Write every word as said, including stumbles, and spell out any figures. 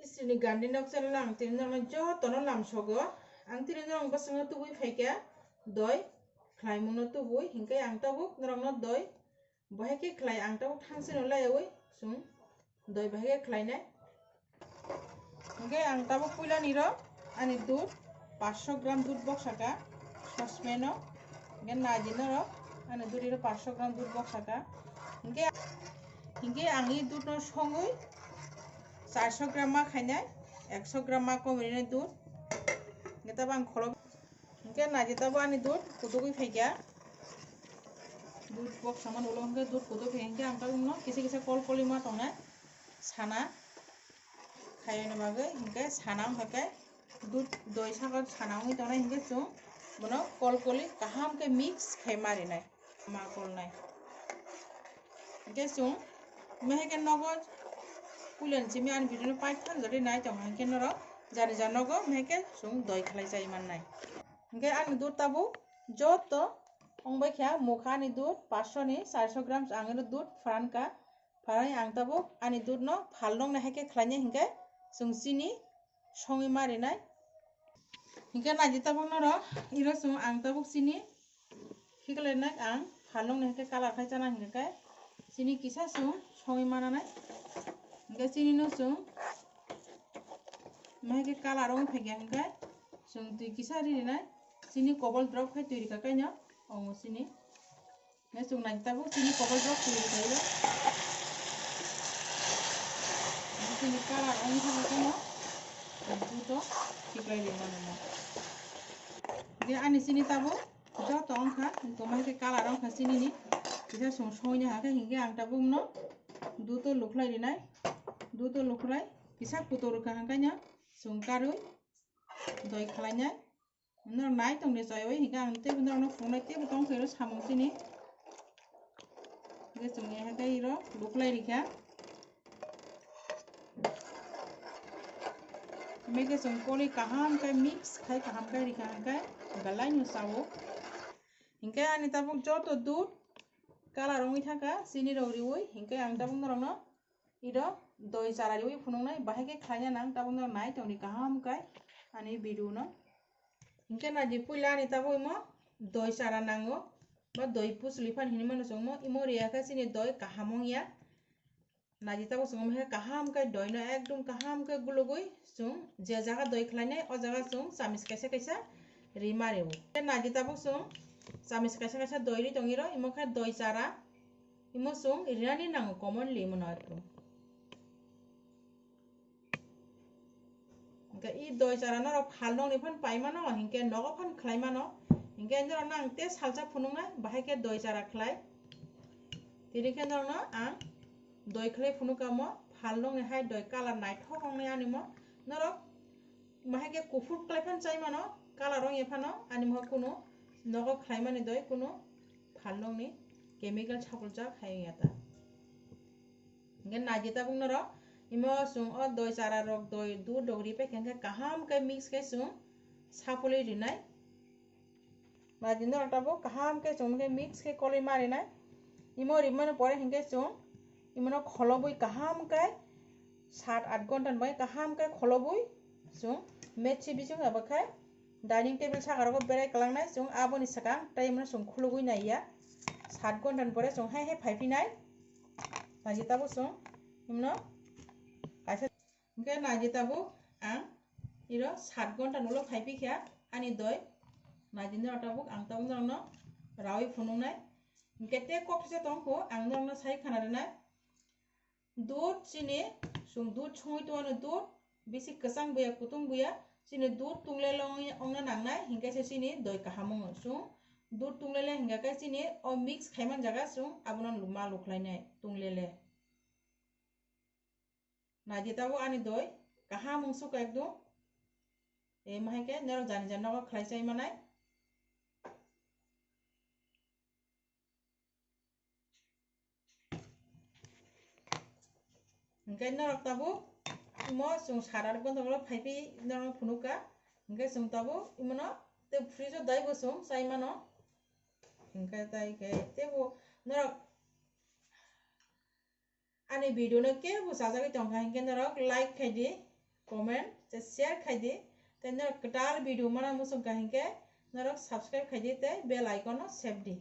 Chini gandhi nok channel ang tini norokno jotono lamsogo. Ang tini norok bwskango tubui phaikha doi khlaimungno tubui, hinkhe ang tabuk norokno doi bahai khe khlai, ang tabuk thangsino laiwi chwng doi bahai khe khlainai. Hinkhe ang tabuk puila niro ani dud paanch sho gram dud boksaka saucepan o. Hinkhe naidi norok ani dud iro paanch sho gram dud boksaka. Hinkhe, hinkhe ang i dud no songwi char sho gram ma khainai, ek sho gram ma kom rinai dud. Hinkhe tabuk ang kholo, hinkhe naidi tabuk ani dud kudugwi phaikha. Dud boksa mani ulo hinkhe dud kudugwi phaikha, hinkhe ang tabuk no kisa kisa kol koli ma tongnai sana. Khaiyani bagwi hinkhe sana wngkha khe dud doi sakha sana wngwi tongnai hinkhe chwng bono kol koli kaham khe mix khai ma rinai, ma kolnai. Hinkhe chwng meheke nogo puilani simi ani video no paithan jodi nai tongo hinkhe norok jani jani nogo meheke chwng doi khlai chai mannai. Hinkhe ani dud tabuk joto wngbai kha mukha ani dud paanch sho ni char sho gram ang ino dud pharanka. Pharai ang tabuk ani dud no phalnokni hai khe khlainai hinkhe chwng chini songwi ma rinai. Hinkhe naidi tabuk norok iro chwng ang tabuk chini khiklainai ang phalnokni hai khe colour khai chana hinkhe chini kisa chwng songwi mananai. Hinkhe chini no chwng meheke colour wng phaikha hinkhe chwng twi kisa rinai chini kobol drop khai twi rikha kaino omo chini. Hingke chwng nai tabuk chini kobol rok twi rwkha o. Chini colour wngwi thangkha kheno, buto khiklai rimani mo. Hingke ani chini tabuk joto wngkha, tongma hingke colour wngkha chinini. Kisa chwng songwi nai hakhe hingke ang tabuk no duto lukhlai rinai, duto lukhlai kisa kutor rwkha hingke no chwng karwi doi khlainai. Norok nai tongdi chaywi, hinkhe ang teibo norokno phunuknai teibo tongkhe oro samung chini. Hinkhe chwng haikhe iro buklai rikha. Mekhe chwng koli kaham khe mix khai kaham khe rikha hinkhe belai no chao. Hinkhe ani tabuk joto dud colour wngwi thangkha chini rok riwi, hinkhe ang tabuk norokno iro doi chara riwi phunuknai, bahai khe khlaina nang, tabuk norok nai tongdi kaham khe ani video no. Hinkhe naidi puila ani tabuk imo doi chara nango, ba doi puchuli phan hinwi mano chwngmo, imo riya khe chini doi kaham wngya. Naidi tabuk chwngmo khe kaham khe doi no ekdom kaham khe gulugwi chwng je jaga doi khlainai o jaga chwng chamich kaisa kaisa rima rwo. Naidi tabuk chwng chamich kaisa kaisa doi ri tongiro, imo khe doi chara. Imo chwng rinani nango commonly imo no arphuh. Hinkhe i doi chara norok phalnokni phan paimano, hinkhe nogo phan khlaimano. Hinkhe norok nang tei salsa phunuknai, bahai khe doi chara khlai. Tini khe norokno ang doi khlai phunukha mo, phalnokni hai doi colour naithok wngnai ani mo. Norok bahai khe kuphur khlai phan chaimano, colour wngya phano, ani mo kunu nogo khlaimani doi kunu phalnokni chemical sapuljak hai wngya ta. Hinkhe naidi tabuk norok imo chwng o doi chara rok doi dud rok ripai khe hinkhe kaham khe mix khe chwng sapulwi rinai. Naidi norok tabuk kaham khe chwng khe mix khe kolwi ma rinai. Imo rimani pore hinkhe chwng imono kholobwi kaham khe sat at ghonta ni bagwi kaham khe kholobwi chwng metsi bising abo khe dining table saka rogo berai kwlangnai chwng aboni swkang tei imono chwng khulugwi naiya. Sat ghonta ni pore chwng hai hai phai phinai. Naidi tabuk chwng imono kaisa hinkhe naidi tabuk ang iro sat ghonta ni ulo phai phikha ani doi. Naidi norok tabuk ang tabuk norokno rawi phunuknai. Hinkhe tei kok kisa tongkho ang norokno sai khana rwnai. Dud chini, chwng dud songwi tongmani dud, bisi kwchang buya, kutung buya, chini dud tunglele ongna nangnai, hinkhe se chini doi kaham wngo. Chwng dud tunglele hinkhe khe chini o mix khaiman jaga chwng abono ma lukhlainai tunglele. Naidi tabuk ani doi kaham wngsukha ekdom. Emo hai khe norok jani jani nogo khlai chai manai. Hinkhe norok tabuk imo chwng sara rok bontong rok phai phi norok phunukha. Hinkhe chwng tabuk imono tei fridge o daibo chwng chai mano. Hinkhe tai khe teibo norok ani video no kebo chajagwi tongkha hinkhe norok like khai di. comment tei share khai di. Tei norok kwtal video mana muchung kha hinkhe norok subscribe khai di tei bell icon no sep di.